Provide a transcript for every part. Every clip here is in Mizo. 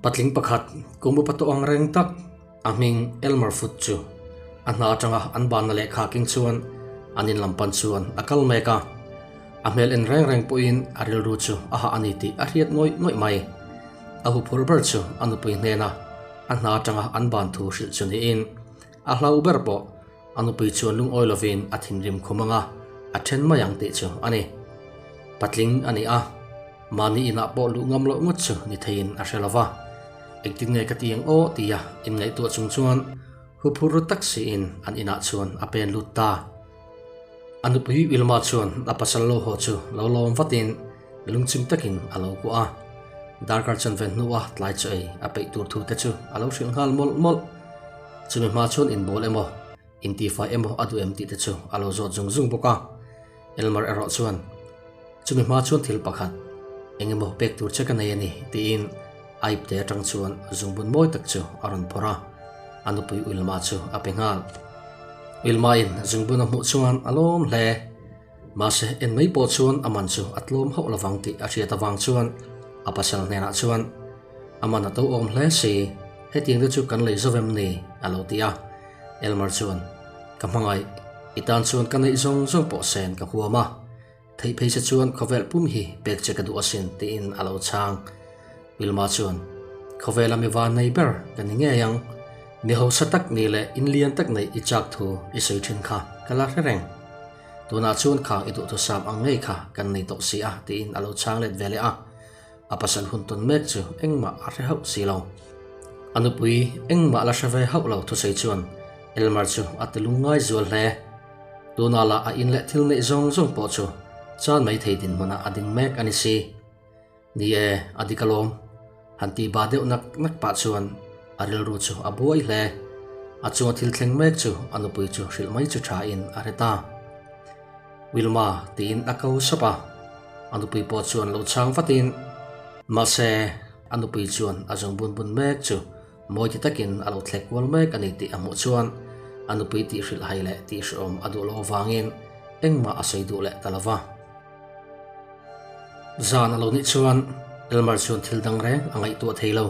Patling pakhat kum upa tawh ang reng tak a hming Elmer Fudd chu a hna atanga an banna lehkha keng chuan an in lam pan chuan a kal mek a. A hmel en reng reng pawhin a rilru chu a hah a ni tih a hriat ngawih ngawih mai. A huphurh ber chu a nupui hnena a hna atanga an ban thu hrilh chu niin a hlau ber pawh A nupui chuan lungawi lovin a thinrim khum anga a then mai ang tih chu a ni. Patling a ni a, mahni inah pawh luh ngam loh ngawt chu ni theiin a hre lova. Engtin nge ka ti ang aw tia inngaihtuah chung chuan huphur ru tak siin an inah chuan a pen lut ta. A nupui Wilma chuan a pasal lo haw chu lo lawm vatin lungchim takin a lo kuah a. Darkar chanve hnua tlai chaw ei a peih tur thu te chu a lo hrilh nghal mawlh mawlh. Chumi hma chuan inbawl emaw, intifai emaw a duh em tih te chu a lo zawt zung zung bawk a. Elmer erawh chuan, Chumi hma chuan thil pakhat, eng emaw pek tur che ka nei a ni, tiin a ipte atang chuan zungbun mawi tak chu a rawn phawrh a, a nupui Wilma chu a pe nghal. Wilma-in zungbun a hmuh chuan a lawm hle. Mahse, en mai pawh chuan a man chu a tlawm hauh lovang tih a hriat avang chuan a pasal hnenah chuan, A man a to awm hle si, hetiang te chu kan lei zo em ni? a lo ti a. Elmer chuan, Ka hmangaih, i tan chuan ka neih zawng zawng pawh sen ka huam a, theih phei se chuan khawvel pum hi pek che ka duh asin tiin a lo chhang. Wilma chuan, Khawvela mi van nei ber ka ni ngei ang, mi hausa tak ni leh in lian tak neih i chak thu i sawi thin kha ka la hre reng. Tunah chuan khang i duhthusam ang ngei kha kan nei tawh si a tiin a lo chhang let ve leh a. A pasal hun tawn mek chu engmah a hre hauh si lo. A nupui engmah la hre ve hauh lo thusawi chuan Elmer chu a ti lungngai zual hle. Tunah lah a in leh thil neih zawng zawng pawh chu chan mai thei dinhmunah a ding mek a ni si. Ni e, a dik alawm. Han tih bah deuh nak nak pah chuan a rilru chu a buai hle. A chunga thil thleng mek chu a nupui chu hrilh mai chu tha in a hre ta. Wilma tiin a ko sap a, a nupui pawh chuan lo chhang vatin, mahse a nupui chuan a zawng bun bun mek chu mawi ti takin a lo thlek kual mek a ni tih a hmuh chuan a nupui tih hrilh hai leh tih hrehawm a duh loh avangin engmah a sawi duh leh ta lo va. Zan a lo nih chuan Elmer chuan thil dang reng a ngaihtuah thei lo.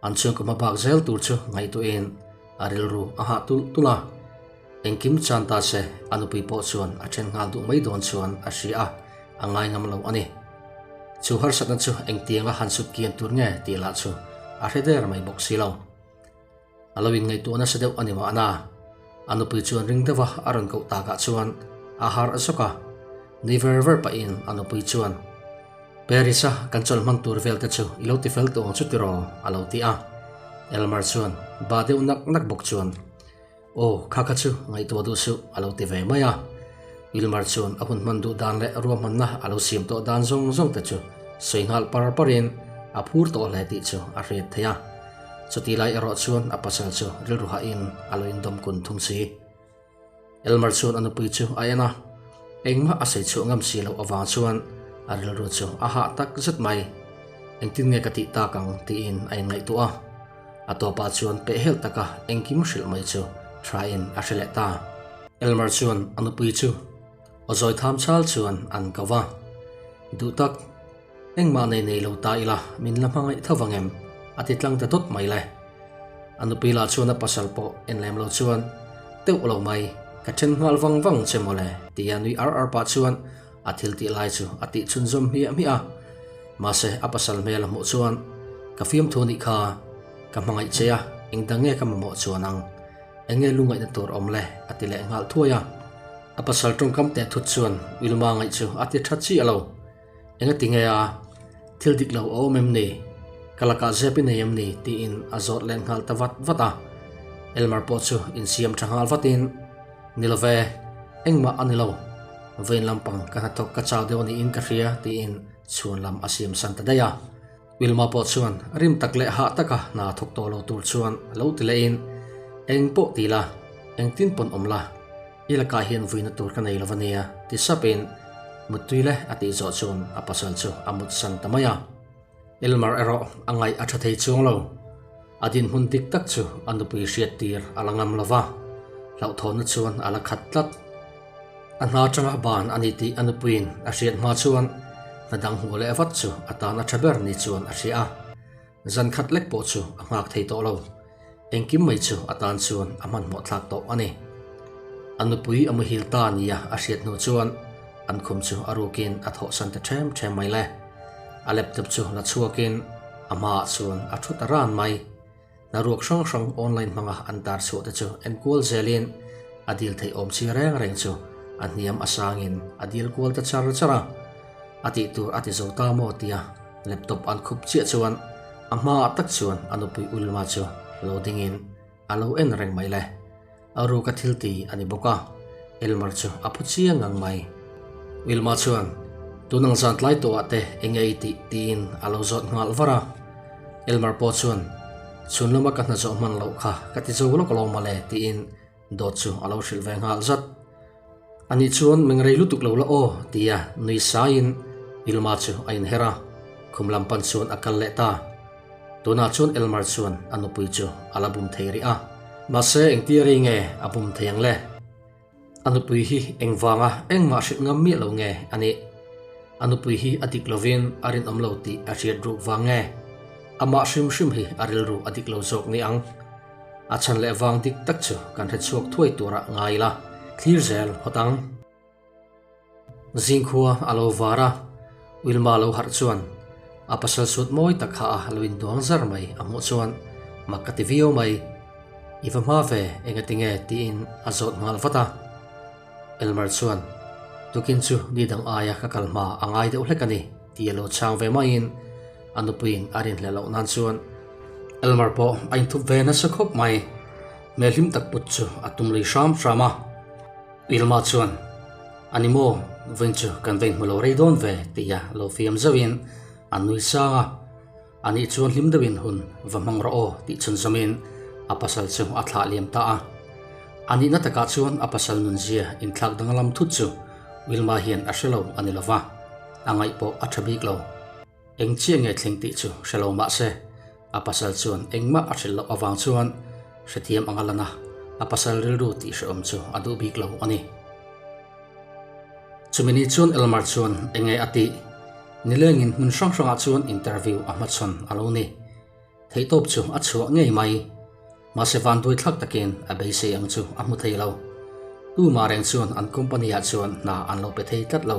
An chhungkaw hmabak zel tur chu ngaihtuahin a rilru a hah tulh tulh a. Engkim chan ta se a nupui pawh chuan a then nghal duh mai dawn chuan a hria a, a ngai ngam lo a ni. Chu harsatna chu engtianga han sut kian tur nge tih lah chu a hre der mai bawk si lo. A lo inngaihtuah nasa deuh a ni mahna. A nupui chuan ring deuha a rawn koh takah chuan a harh zawk a. Nui ver ver pahin a nupui chuan, Paris-a kan chawlh hman tur vel te chu i lo ti fel tawh ang chu tiraw? a lo ti a. Elmer chuan bah deuh nak nak bawk chuan, Aw, kha kha chu ngaihtuah duh suh, a lo ti ve mai a. Wilmer chuan a hun hman duh dan leh ruahmanna a lo siam tawh dan zawng zawng te chu sawi nghal par parin a phur tawh hle tih chu a hriat theih a. Chuti lai erawh chuan a pasal chu rilru hahin a lo indawm kun thung si. Elmer chuan a nupui chu a en a, engmah a sawi chhuah ngam si loh avang chuan a rilru chu a hah tak zet mai. Engtin nge ka tih tak ang tiin a inngaihtuah a. A tawpah chuan pehhel taka engkim hrilh mai chu thain a hre leh ta. Elmer chuan a nupui chu aw zawi tham chal chuan an ko va, Duh tak, engmah nei nei lo ta ila min la hmangaih tho vang em? a ti tlang ta dawt mai le. A nupui lah chuan a pasal pawh en lem lo chuan, Teuh lo mai, ka then nghal vang vang che mawle, tia nui ar ar pah chuan A thil tih lai chu a tih chhunzawm hmiah hmiah a, mahse a pasal hmel a hmuh chuan, Ka fiamthu nih kha, ka hmangaih che a, engdang nge ka mamawh chuan ang? Enge lungaihna tur awm le? a ti leh nghal thuai a. A pasal tawngkam teh thut chuan Wilma ngaih chu a ti tha chiah lo. Engati nge a? Thil dik lo a awm em ni? Ka lakah zep i nei em ni? tiin a zawt leh nghal ta vat vat a. Elmer pawh chu insiam tha nghal vatin, Ni lo ve, engmah a ni lo. Vawiin lampang ka hnathawk ka chau deuh niin ka hria tiin chhuan lam a siam san ta daih a. Wilma pawh chuan rim tak leh hah taka hna thawk tawh lo tur chuan lo ti lehin, Eng pawh ti la, engtin pawn awm la, i lakah hian vuina tur ka nei lo va nia ti sapin muttui le a tih zawh chuan a pasal chu a mut san ta mai a. Elmer erawh a ngaih a tha thei chuang lo. A dinhmun dik tak chu a nupui hriat tir a la ngam lo va, hlauhthawnna chuan a la khat tlat. A hna atanga ban a ni tih a nupuiin a hriat hma chuan hna dang hmuh leh vat chu a tan a tha ber ni chuan a hria a. Zan khat lek pawh chu a nghak thei tawh lo. Engkim mai chu a tan chuan a hmanhmawh thlak tawh a ni. A nupui a muhil ta nia a hriat hnu chuan an khum chu a rukin a thawhsan ta ṭhem ṭhem mai le. A laptop chu la chhuakin a hmaah chuan a thu ta ran mai. Hnaruak hrang hrang online hmanga an tar chhuah te chu enkual zelin a dil theih awm chi reng reng chu a hniam a sangin a dil kual ta char char a. A tih tur a ti zo ta maw tia laptop an khup chiah chuan a hmaah tak chuan a nupui Ulma chu lo dingin a lo en reng mai le. A ruka thil ti a ni bawk a, Elmer chu a phu chiang ngang mai. Wilma chuan, Tunang zan tlai tawhah te eng nge i tih? tiin a lo zawt nghal var a. Elmer pawh chuan, Chhun lama ka hna zawh hman loh kha ka ti zo lawk lo mawle tiin dawt chu a lo hrilh ve nghal zat. Anih chuan meng rei lutuk lo la aw tia nui saiin Wilma chu a inher a, khum lam pan chuan a kal leh ta. Tunah chuan Elmer chuan a nupui chu a la bum thei rih a. Mahse engtia rei nge a bum thei ang le? A nupui hi engvanga engmah hrilh ngam miah lo nge a nih? A nupui hi a dik lovin a rinawm lo tih a hriat ruk vang nge? Amah hrim hrim hi a rilru a dik lo zawk ni ang? A chhan leh vang dik tak chu kan hre chhuak thuai turah ngai ila, thlir zel phawt ang. Zingkhua a lo var a, Wilma lo harh chuan a pasal sut mawi tak kha a lo induang zar mai a hmuh chuan mak ka ti viau mai. I va hma ve engatinge tiin a zawt nghal vat a. Elmer chuan, Tukin chu ni dang aia ka kal hma a ngai deuh hlek a ni ti a lo chhang ve maiin a nupuiin a rinhleh loh nan chuan Elmer pawh a inthup ve nasa khawp mai. Hmelhlim tak put chu a tum lui hram hram a. Wilma chuan, A ni maw, vawiin chu kan va inhmu lo rei dawn ve, tia lo fiam zauhin a nui sang a. A nih chuan hlim deuhin hun va hmang rawh aw, tih chhunzawmin a pasal chu a thlah liam ta a. A nihna takah chuan a pasal nunzia inthlak danglam thut chu Wilma hian a hre lo a ni lo va, a ngaih pawh a tha bik lo. Eng chiah nge thleng tih chu hre lo mah se, a pasal chuan engmah a hrilh loh avang chuan hrethiam anga lan a, a pasal rilru tih hrehawm chu a duh bik lo a ni. Chumi ni chuan Elmer chuan eng nge a tih? Nilengin hmun hrang hrangah chuan interview a hmachhawn a lo ni. Theihtawp chu a chhuah ngei mai. Mahse vanduai thlak takin a beisei ang chu a hmu thei lo. Tumah reng chuan an company ah chuan hna an lo pe thei tlat lo.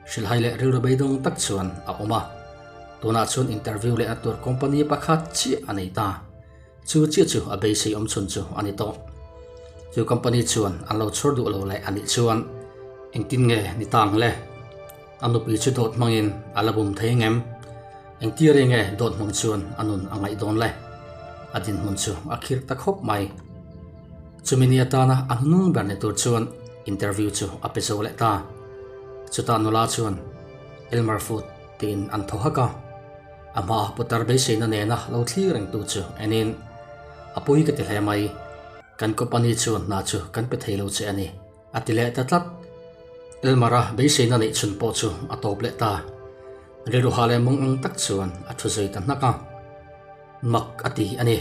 Hrilhhai leh rilru beidawng tak chuan a awm a. Tunah chuan interview lehna tur company pakhat chiah a nei ta. Chu chiah chu a beisei awm chhun chu a ni tawh. Chu company chuan an lo chhawr duh lo leh a nih chuan engtin nge ni ta ang le? A nupui chu dawt hmangin a la bum thei ngem? Engtir reng nge dawt hmang chuan a nun a ngaih dawn le? A dinhmun chu a khir ta khawp mai. Chumi ni atana a hnung ber ni tur chuan interview chu a pe zo leh ta. Chutah nula chuan Elmer Fudd tiin an thaw hak a. A hma putar beiseina nena lo thlir rengtu chu enin, A pui ka ti hle mai. Kan company chuan hna chu kan pe thei lo che a ni. A ti leh ta tlat. Elmara beiseina neih chhun pawh chu a tawp leh ta. Rilruha leh mawng ang tak chuan a thu zui ta hnak a. Mak a ti a ni.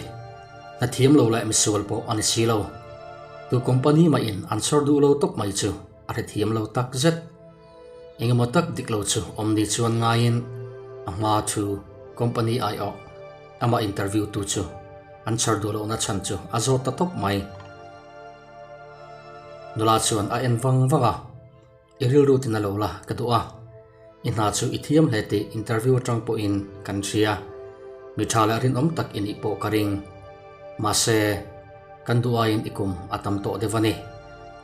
Hna thiam lo leh misual pawh a ni si lo. Tu company mahin an chhawr duh lo tawp mai chu a hrethiam lo tak zet. Engemaw tak dik lo chu awm ni chuan ngaiin a hma thu company aiawh amah interview tu chu an chhawr duh lohna chhan chu a zawt ta tawp mai. Nula chuan a en vang vang a, I rilru tin a lo la ka duh a, i hna chu i thiam hle tih interview atang pawhin kan hria, mi tha leh rinawm tak i nih pawh ka ring. Mahse, kan duh aiin i kum a tam tawh deuh a ni.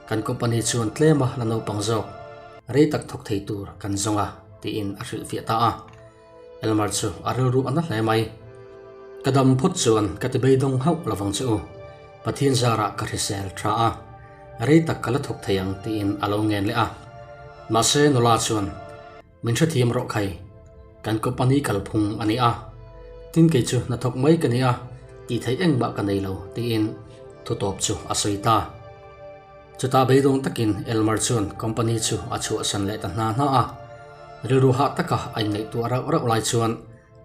Kan company chuan tlema la naupang zawk, rei tak thawk thei tur kan zawng a, tiin a hrilhfiah ta a. Elmer chu a rilru a na hle mai. Ka dam phawt chuan ka ti beidawng hauh lovang che u. Pathian zarah ka hrisel tha a, rei tak ka la thawk thei ang tiin a lo ngen leh a. Mahse nula chuan, Min hrethiam rawh khai, kan company kalphung a ni a, tin kei chu hnathawk mai ka ni a, tih theih engmah ka nei lo tiin thutawp chu a sawi ta. Chutah beidawng takin Elmer chuan company chu a chhuahsan leh ta hna hna a, rilru hah taka a inngaihtuah rauh rauh lai chuan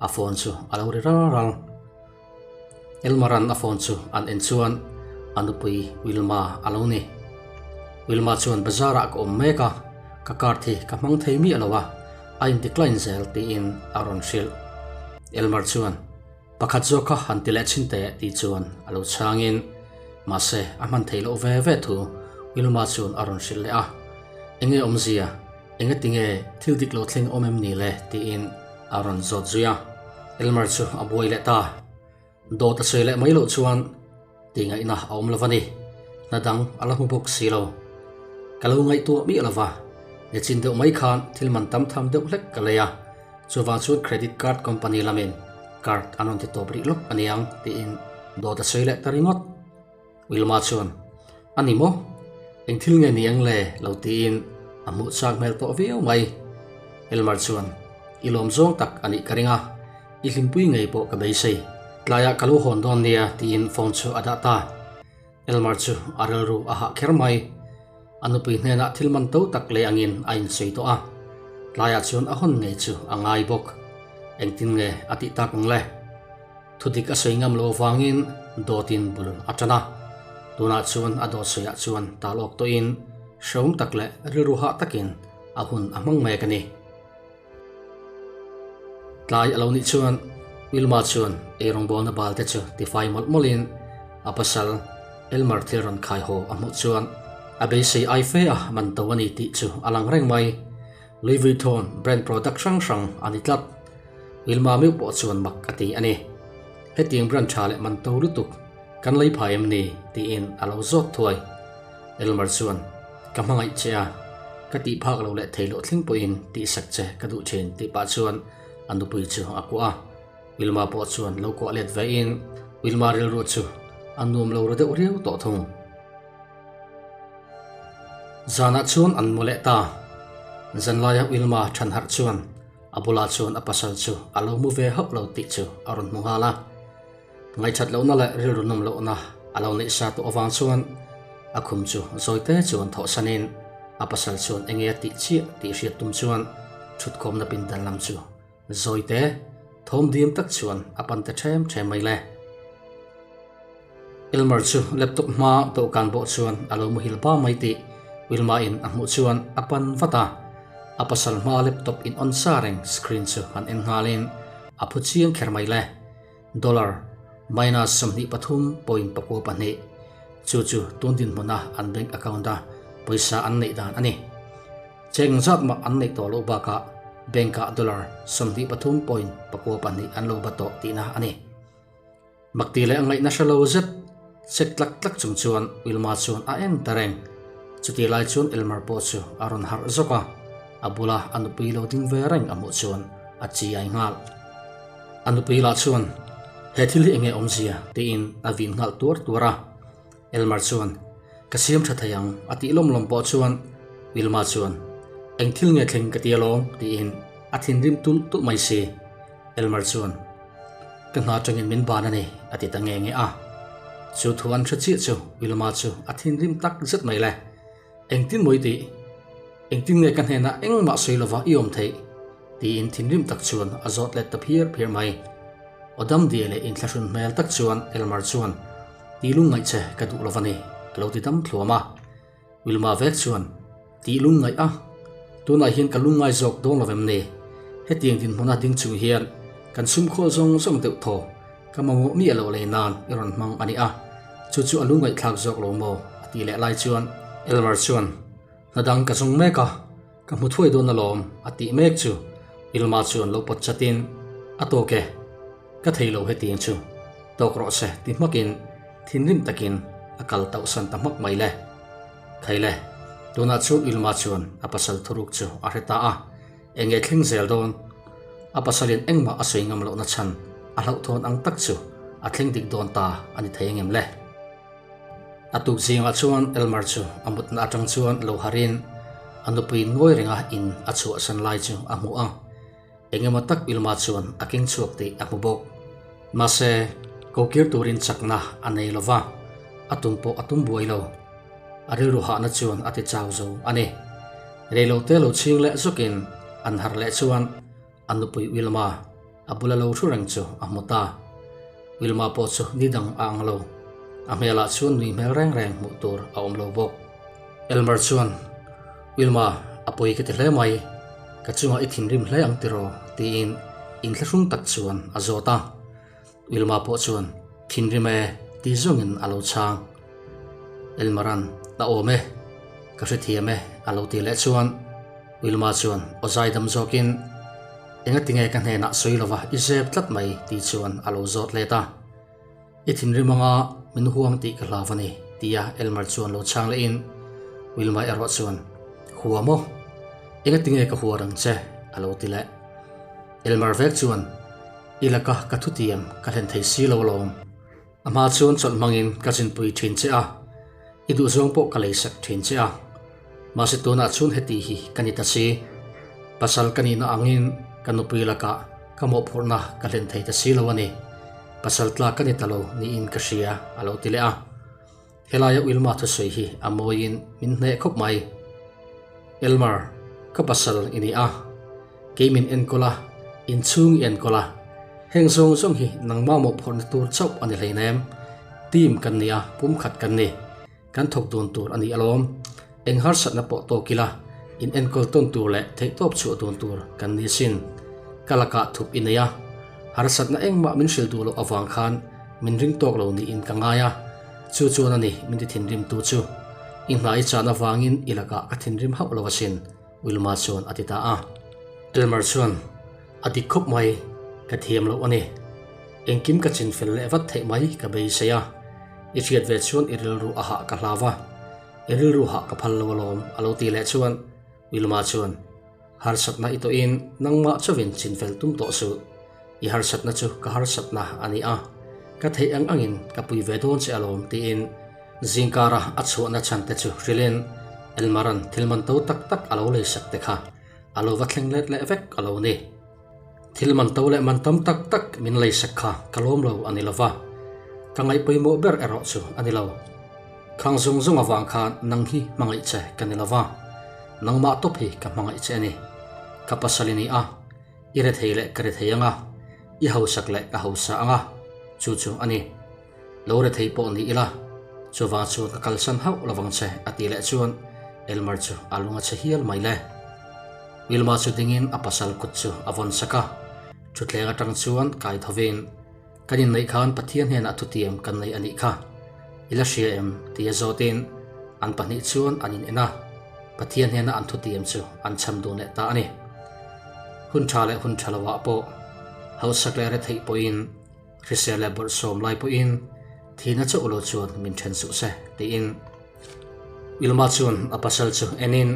a phone chu a lo ri ral ral. Elmer-a'n a phone chu an en chuan a nupui Wilma a lo ni. Wilma chuan bazar-ah ka awm mek a, ka card hi ka hmang thei miah lo a, a in decline zel tiin a rawn hrilh. Elmer chuan. Pakhat zawk kha han ti leh chhin teh tih chuan a lo chhangin mahse a hman theih loh ve ve thu Wilma chuan a rawn hrilh leh a. Enge awmzia, enge tinge thil dik lo thleng awm em ni le tiin a rawn zawt zui a. Elmer chu a buai leh ta. Dawt a sawi leh mai loh chuan tih ngaihna a awm lo va ni. Hna dang a la hmu bawk si lo. Ka lo ngaihtuah miah lo va, nichin deuh mai khan thil man tam tham deuh hlek ka lei a, chuvang chuan credit card company lamin card an rawn ti tawp rih lawk aniang tiin dawt a sawi leh ta ringawt. Wilma chuan, A ni maw? Eng thil nge ni ang le? lo tiin a hmuh chak hmel tawh viau mai. Elmer chuan, I lawm zawng tak a nih ka ring a, i hlimpui ngei pawh ka beisei. Tlaiah ka lo hawn dawn nia tiin phone chu a dah ta. Elmer chu a rilru a hah kher mai. A nupui hnenah thil man to tak leh angin a insawi tawh a, tlaiah chuan a hawn ngei chu a ngai bawk. Engtin nge a tih tak ang le? Thudik a sawi ngam loh avangin dawtin bul a tan a, tunah chuan a dawt sawiah chuan tal awk tawhin hrehawm tak leh rilru hah takin a hun a hmang mek a ni. Tlai a lo nih chuan Wilma chuan eirawngbawlna bal te chu tifai mawlh mawlhin a pasal Elmer thil rawn khai haw a hmuh chuan a beisei ai fe a man to a ni tih chu a lang reng mai. Louis Vuitton brand product hrang hrang a ni tlat. Wilma meuh pawh chuan mak a ti a ni. Hetiang brand tha leh man to lutuk kan lei phai em ni? tiin a lo zawt thuai. Elmer chuan, Ka hmangaih che a, ka tih phak lo leh thei loh thleng pawhin tihsak che ka duh thin tih pah chuan a nupui chu a kuah a. Wilma pawh chuan lo kuah let vein Wilma rilru chu a nuam lo ru deuh riau tawh thung. Zanah chuan an mu leh ta. Zanlaia Wilma thanharh chuan a bulah chuan a pasal chu a lo mu ve hauh lo tih chu a rawn hmu nghal a. Ngaihṭhat lohna leh rilru nawm lohna a lo neih sa tawh avang chuan a khum chu zawite chuan thawhsanin a pasal chuan enge a tih chiah tih hriat tum chuan ṭhutkhawmna pindan lam chu zawite thawm dim tak chuan a pan ta ṭhem ṭhem mai le. Elmer chu laptop hma dawhkan bawh chuan a lo muhil ba mai tih Wilma in a hmuh chuan a pan vat a, a pasal hma laptop in on sa reng screen chu han en nghalin a phu chiang kher mai le. Dollar minus 23.42 chu chu tun dinhmuna an bank account a pawisa an neih dan a ni. Cheng zat mah an neih tawh loh bakah bank ah dollar 23.42 an lo ba tawh tihna a ni. Makti leh a ngaihna hre lo zet chek tlak tlak chung chuan Wilma chuan a en ta reng. Chutih lai chuan Elmer pawh chu a rawn harh zawk a, a bula a nupui lo ding ve reng a hmuh chuan a chi ai nghal. A nupui lah chuan, He thil hi enge awmzia? tiin a vin nghal tuar tuar a. Elmer chuan, Ka siam tha thei ang, a tih lawm lawm pawh chuan Wilma chuan, Eng thil nge thleng ka ti alawm, tiin a thinrim tulh tulh mai si. Elmer chuan, Ka hna atangin min ban a ni, a ti ta nge nge a. Chu thu an hre chiah chu Wilma chu a thinrim tak zet mai le. Engtin maw i tih? Engtin nge ka hnenah engmah sawi lova i awm theih? Tiin thinrim tak chuan a zawt let ta phiar phiar mai. Aw dam diah leh inthlahrun hmel tak chuan Elmer chuan, Tih lungngaih che ka duh lova ni, a lo ti dam thluam a. Wilma vek chuan, Tih lungngaih a? Tunah hian ka lungngai zawk dawn lovem ni? Hetiang dinhmuna ding chung hian kan sumkhawl zawng zawng deuh thaw ka mamawh miah loh lei nan i rawn hmang a ni a, chu chu a lungngaihthlak zawk lo maw? a tih leh lai chuan Elmer chuan, Hna dang ka zawng mek a, ka hmu thuai dawn alawm a tih mek chu Wilma chuan lo pawt chatin, A tawk e, ka thei lo hetiang chu, tawk rawh se ti hmakin thinrim takin a kal tauhsan ta hmak mai le. Khaile, tunah chuan Wilma chuan a pasal thuruk chu a hre ta a, eng nge thleng zel dawn? A pasalin engmah a sawi ngam lohna chhan a hlauhthawn ang tak chu a thleng dik dawn ta a ni thei angem le? A tuk zingah chuan Elmer chu a mutna atang chuan lo harin a nupui ngawi renga in a chhuahsan lai chu a hmu a. Engemaw tak Wilma chuan a keng chhuak tih a hmu bawk. Mahse, kokir turin chakna a nei lo va, a tum pawh a tum buai lo. A rilru hahna chuan a ti chau zo a ni. Reilote lo chhing leh zawkin an harh leh chuan a nupui Wilma a bula lo thu reng chu a hmu ta. Wilma pawh chu ni dang a ang lo. A hmelah chuan nui hmel reng reng hmuh tur a awm lo bawk. Elmer chuan, Wilma, a pawi ka ti hle mai. Ka chungah i thinrim hle ang tiraw? tiin inthlahrung tak chuan a zawt a. Wilma pawh chuan thinrim e ti zawngin a lo chhang. Elmaran a awm e, ka hrethiam e a lo ti leh chuan Wilma chuan aw zaidam zawkin Engatinge ka hnenah sawi lova i zep tlat mai ti chuan a lo zawt let a. I thinrim anga min huang tih ka hlau a ni tia Elmer chuan lo chhang lehin Wilma erawh chuan Hua maw? Engatinge ka hua rang che? a lo ti leh. Elmer vek chuan I laka ka thutiam ka hlen thei si lo alawm. A hma chuan chawlh hmangin ka zinpui thin che a, i duhzawng pawh ka leisak thin che a. Mahse tunah chuan heti hi ka ni ta si. Pasal ka nihna angin ka nupui lakah ka mawhphurhna ka hlen thei ta si lo a ni. Pasal tlak ka ni ta lo niin ka hria a lo ti leh a. Helaia Wilma thusawi hi a mawiin min hneh khawp mai. Elmer, ka pasal i ni a. Kei min enkawl a, inchhung i enkawl a. Heng zawng zawng hi nangmah mawhphurhna tur chauh a ni hleinem. Team kan ni a, pumkhat kan ni. Kan thawk dun tur a ni alawm. Eng harsatna pawh tawk ila, in enkawl tawn tur leh theihtawp chhuah dun tur kan ni asin. Ka lakah thup i nei a, harsatna engmah min hrilh duh loh avang khan min ring tawk lo niin ka ngai a, chu chuan a ni min ti thinrimtu chu. I hna i chan avangin i lakah ka thinrim hauh lo asin, Wilma chuan a ti ta a. Elmer chuan, A dik khawp mai, ka thiam loh a ni. Engkim ka chin fel leh vat theih mai ka beisei a, i hriat ve chuan i rilru a hah ka hlau a, i rilru hah ka phal lo alawm a lo ti leh chuan Wilma chuan, Harsatna i tawhin nangmah chauhin chin fel tum tawh suh, i harsatna chu ka harsatna a ni a, ka theih ang angin ka pui ve dawn che alawm tiin zingkara a chhuahna chhan te chu hrilhin Elmaran thil man to tak tak a lo leisak te kha a lo va thleng let leh vek a lo ni. Thil man to leh man tam tak tak min leisak kha ka lawm lo a ni lo va, ka ngaih pawimawh ber erawh chu a ni lo. Khang zung zung avang khan nang hi hmangaih che ka ni lo va, nangmah tawp hi ka hmangaih che a ni. Ka pasal i ni a, i rethei leh ka rethei ang a, i hausak leh ka hausa ang a, chu chu a ni. Lo rethei pawh ni ila, chuvang chuan ka kalsan hauh lovang che a tih leh chuan Elmer chu a lung a chhe hial mai le. Wilma chu dingin a pasal kut chu a vawn sak a, thutthleng atang chuan kai thovin, Kan inneih khan Pathian hnenah thutiam kan nei a nih kha, i la hria em? tia zawtin an pahnih chuan an in en a, Pathian hnena an thutiam chu an cham dun leh ta a ni. Hun tha leh hun tha lovah pawh hausak leh retheih pawhin, Hrisel leh bawlhsawm lai pawhin thihna chauh lo chuan min then suh se, tiin Wilma chuan a pasal chu enin,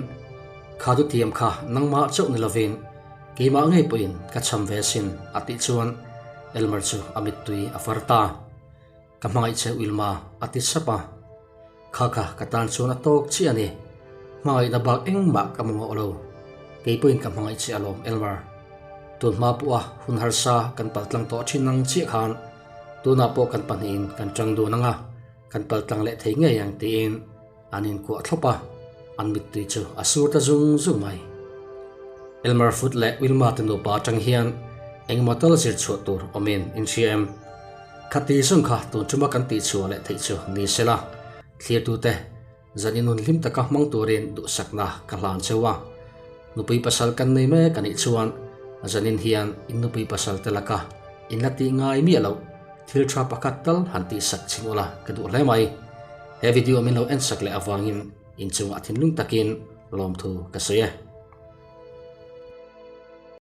Kha dutiam kha nangmah chauh ni lovin keimah ngei pawhin ka cham ve asin, a tih chuan Elmer chu a mittui a far ta. Ka hmangaih che Wilma, a ti sap a. Kha kha ka tan chuan a tawk chiah a ni. Hmangaihna bak engmah ka mamawh lo. Kei pawhin ka hmangaih che alawm Elmer. Tun hma pawha hun harsa kan paltlang tawh thin ang chiah khan tunah pawh kan pahnihin kan tang dun ang a, kan paltlang leh thei ngei ang tiin an inkuah thlawp a, an mittui chu a sur ta zung zung mai. Elmer Fudd leh Wilma te nupa atang hian engemaw tal zir chhuah tur awmin in hria em? Khati zawng kha tun tuma kan tih chhuah leh theih chu ni se la, thlirtute zan inun hlim taka hmang turin duhsakna ka hlan cheu a. Nupui pasal kan nei mek a nih chuan zanin hian in nupui pasal te laka in la tih ngai miah loh thil tha pakhat tal han tihsak chhin ula ka duh hle mai. He video min lo en sak leh avangin inchungah thinlung takin lawmthu ka sawi e.